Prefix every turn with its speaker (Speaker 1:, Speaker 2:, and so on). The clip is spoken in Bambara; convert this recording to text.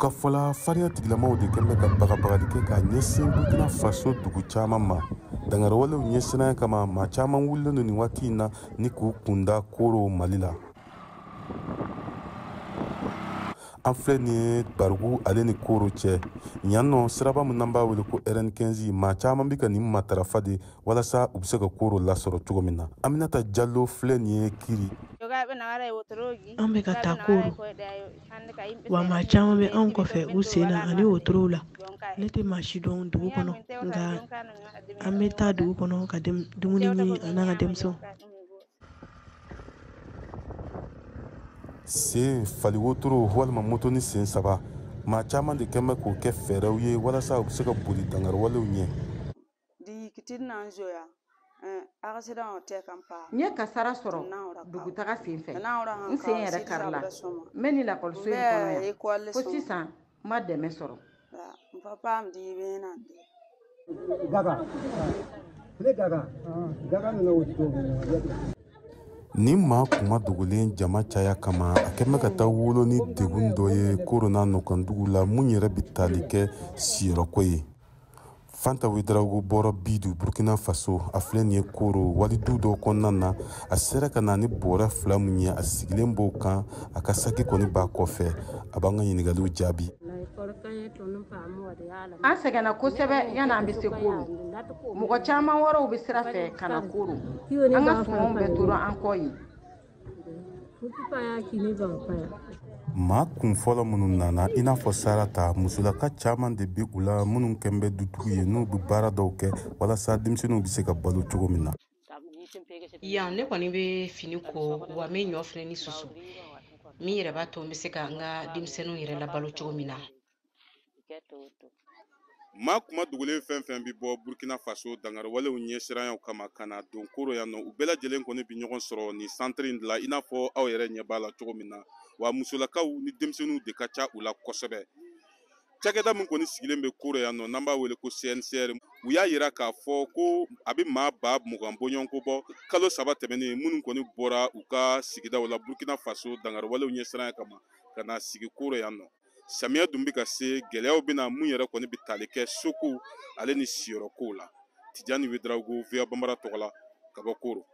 Speaker 1: Ka fɔla farinya tigilamaw de kɛlen bɛ ka bagabagali kɛ k'a ɲɛsin Burkina Faso dugu caman ma. Dankariwalew ɲɛsiranya kama, maa caman wulilen don nin waati in na ni k'u kunda Koro Mali la. An filɛ nin ye Barigu ale ni Koro cɛ. Yan nɔ siraba min n'an b'a wele ko RN15, maa caman bɛ ka nin matarafa de walasa u bɛ se ka Koro lasɔrɔ cogo min na. Aminata Jalo filɛ nin ye Kiri.
Speaker 2: An bɛ ka taa Koro, wa maa caman bɛ anw kɔfɛ u sen na ani wotorow la. Ne tɛ maa si dɔn dugu kɔnɔ, nka an bɛ taa dugu kɔnɔ ka dumuni ɲini an n'an ka denmisɛnw.
Speaker 1: Sen fali wotoro walima moto ni sen saba, maa caman de kɛn bɛ k'o kɛ fɛɛrɛw ye walasa u bɛ se ka boli dankariwalew ɲɛ.
Speaker 3: N ye kasara sɔrɔ dugutaga sen fɛ, n sen yɛrɛ karila. N bɛ nin lakɔliso in kɔnɔ yan fo sisan n ma dɛmɛ sɔrɔ.
Speaker 1: Ni maa kuma dogolen jama caya kama, a kɛn bɛ ka taa wolo ni degun dɔ ye Koro n'a nɔkandugu la mun yɛrɛ bɛ tali kɛ siyɔrɔko ye. Fanta Ouedraogo bɔra Bidu, Burkina Faso. A filɛ nin ye Koro walidu dɔw kɔnɔna na. A sera ka na ni bɔrɛ fila mun ye, a sigilen b'o kan, a ka saki kɔni b'a kɔfɛ. A b'an ka ɲininkaliw jaabi.
Speaker 3: An sɛgɛnna kosɛbɛ yanni an bɛ se Koro. Mɔgɔ caman wɛrɛw bɛ sira fɛ ka na Koro. An ka sumanw bɛɛ tora an kɔ yen.
Speaker 1: Maa kun fɔlɔ minnu nana, i n'a fɔ Sarata, musolaka caman de bɛ u la minnu kɛn bɛ dutigiw ye n'u bɛ baara dɔw kɛ walasa denmisɛnninw bɛ se ka balo cogo min na.
Speaker 4: Yan ne kɔni bɛ fini ko, wa n bɛ ɲɔ fɛnɛ ni susu min yɛrɛ b'a to n bɛ se ka n ka denmisɛnninw yɛrɛ labalo cogo min na.
Speaker 1: Maa kuma dogolen fɛn fɛn bɛ bɔ Burkina Faso dankariwalew ɲɛsiranyaw kama ka na don Koro yan nɔ, u bɛɛ lajɛlen kɔni bɛ ɲɔgɔn sɔrɔ nin santiri in de la, i n'a fɔ aw yɛrɛ ɲɛ b'a la cogo min na. Wa musolakaw ni denmisɛnninw de ka ca u la kosɛbɛ. Cakɛda min kɔni sigilen bɛ Koro yan nɔ, n'an b'a wele ko CNCR, u y'a yira k'a fɔ ko a bɛ maa 20,000 bɔɲɔgɔnko bɔ kalo 3 tɛmɛnen, minnu kɔni bɔra u ka sigidaw la Burkina Faso dankariwalew ɲɛsiranya kama ka na sigi Koro yan nɔ. Samiya dun bɛ ka se, gɛlɛyaw bɛ na mun yɛrɛ kɔni bɛ tali kɛ soko ale ni siyɔrɔkow la. Tijani Ouedraogo, VOA Bambara tɔgɔ la, ka bɔ Koro.